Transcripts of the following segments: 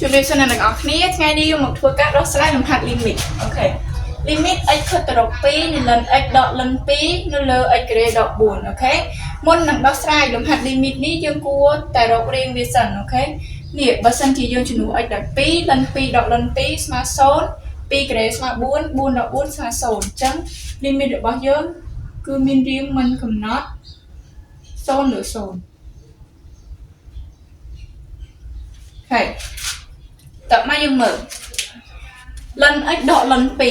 ជំរាបសួរអ្នកទាំងអស់គ្នាថ្ងៃនេះយើងមកធ្វើការដោះស្រាយលំហាត់ limit okay limit x ខិតទៅរក2នៃ ln x ដក ln 2នៅលើ x ការ៉េដក4 okay មុននឹងដោះស្រាយលំហាត់ limit នេះយើងគួរតែរករាងវាសិន okay នេះបើសិនជាយើងជំនួស x ដល់2 ln 2ដក ln 2ស្មើ0 2ការ៉េស្មើ4 4ដក4ស្មើ0អញ្ចឹង limit របស់យើងគឺមានរាងមិនកំណត់0លើ0 okay តើមកយើងមើល ln x ដក ln 2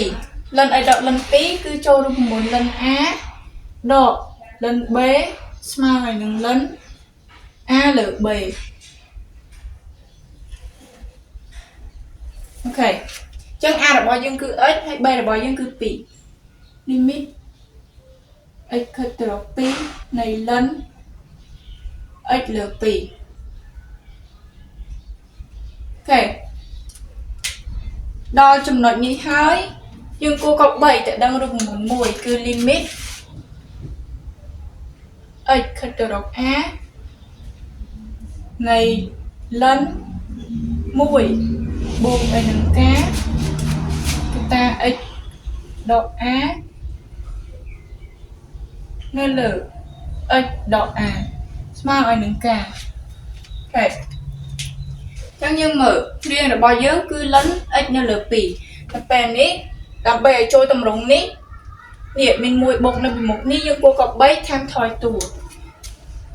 ln x ដក ln 2គឺចូលរូបមន្ត ln a ដក ln b ស្មើឲ្យនឹង ln a លើ b okay អញ្ចឹង a របស់យើងគឺ x ហើយ b របស់យើងគឺ2 limit x ខិតទៅរក2នៃ ln x លើ2 okay ដល់ចំណុចនេះហើយយើងគួរកបីតែដឹងរូបមន្តមួយគឺ limit x ខិតទៅរក a នៃ ln 1បូកឲ្យនឹង k កតា x ដក a នៅលើ x ដក a ស្មើឲ្យនឹង k okay ចឹងយើងមើលរាងរបស់យើងគឺ ln x នៅលើ2តែពេលនេះដើម្បីឲ្យចូលតម្រងនេះនេះមាន1បូកនៅពីមុខនេះយើងគួរក3ថែមថយតួ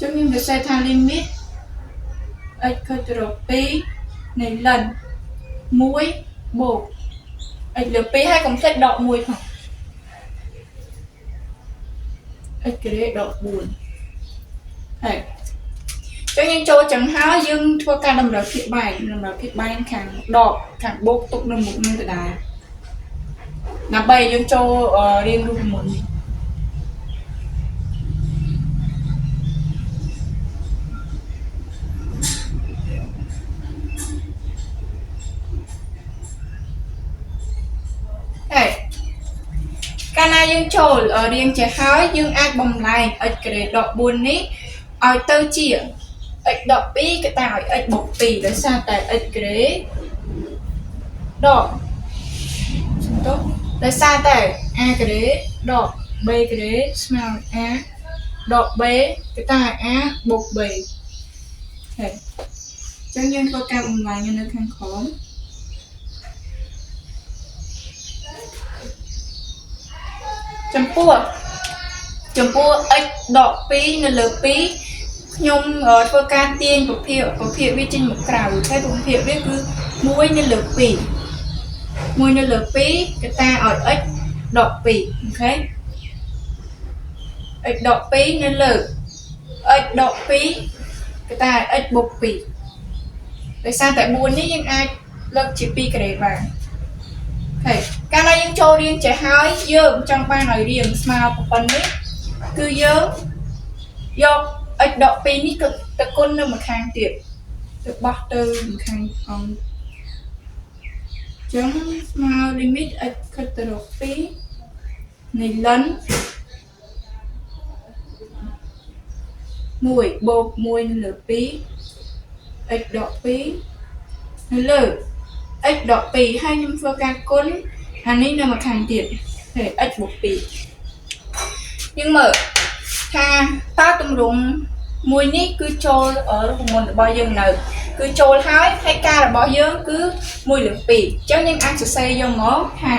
ចឹងយើងសរសេរថា limit x ខិតទៅរក2នៃ ln 1បូក x លើ2ហើយកុំភ្លេចដក1ផង x ការ៉េដក4ហើយចឹងយើងចូលចឹងហើយយើងធ្វើការតម្រូវភាគបែងតម្រូវភាគបែងខាងដកខាងបូកទុកនៅមុខនឹងដដែលដើម្បីយើងចូលរៀងរូបមន្តនេះហើយកាលណាយើងចូលរៀងចេះហើយយើងអាចបំលែង x ការ៉េដក4នេះឲ្យទៅជា x ដក2កតាឲ្យ x បូក2ដោយសារតែ x ការ៉េដកសំទោសដោយសារតែ a ការ៉េដក b ការ៉េស្មើនឹង a ដក b កតាឲ្យ a បូក b ហើយអញ្ចឹងយើងធ្វើការបំលែងនៅខាងក្រោមចំពោះចំពោះ x ដក2នៅលើ2ខ្ញុំធ្វើការទាញពភាកពភាកវាចេញមកក្រៅហើយពភាកវាគឺ1នៅលើ2 1នៅលើ2កតាឲ្យ x ដក2 okay x ដក2នៅលើ x ដក2កតាឲ្យ x បូក2ដោយសារតែ4នេះយើងអាចលើកជា2ការ៉េបានហើយកាលណាយើងចូលរៀងចេះហើយយើងចង់បានឲ្យរៀងស្មើប៉ុណ្ណេះគឺយើងយក x ដក2នេះក៏ទៅគុណនៅម្ខាងទៀតទៅបោះទៅម្ខាងអង្គចឹងស្មើ limit x ខិតទៅរក2នៃ ln 1បូក1នៅលើ2 x ដក2នៅលើ x ដក2ហើយខ្ញុំធ្វើការគុណអានេះនៅម្ខាងទៀតហើយ x បូក2យើងមើលថាតើទម្រង់មួយនេះគឺចូលរូបមន្តរបស់យើងនៅគឺចូលហើយហើយការរបស់យើងគឺ1លើ2អញ្ចឹងយើងអាចសរសេរយកមកថា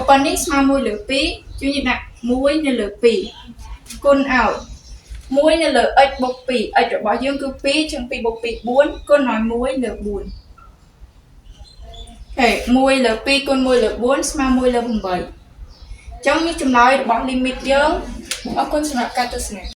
ប៉ុណ្ណេះស្មើ1លើ2ជួយយើងដាក់1នៅលើ2គុណឲ្យ1នៅលើ x បូក2 x របស់យើងគឺ2ជាង2បូក2 4គុណឲ្យ1លើ4ហេ1លើ2គុណ1លើ4ស្មើ1លើ8អញ្ចឹងនេះចម្លើយរបស់ limit យើងអរគុណសម្រាប់ការទស្សនា។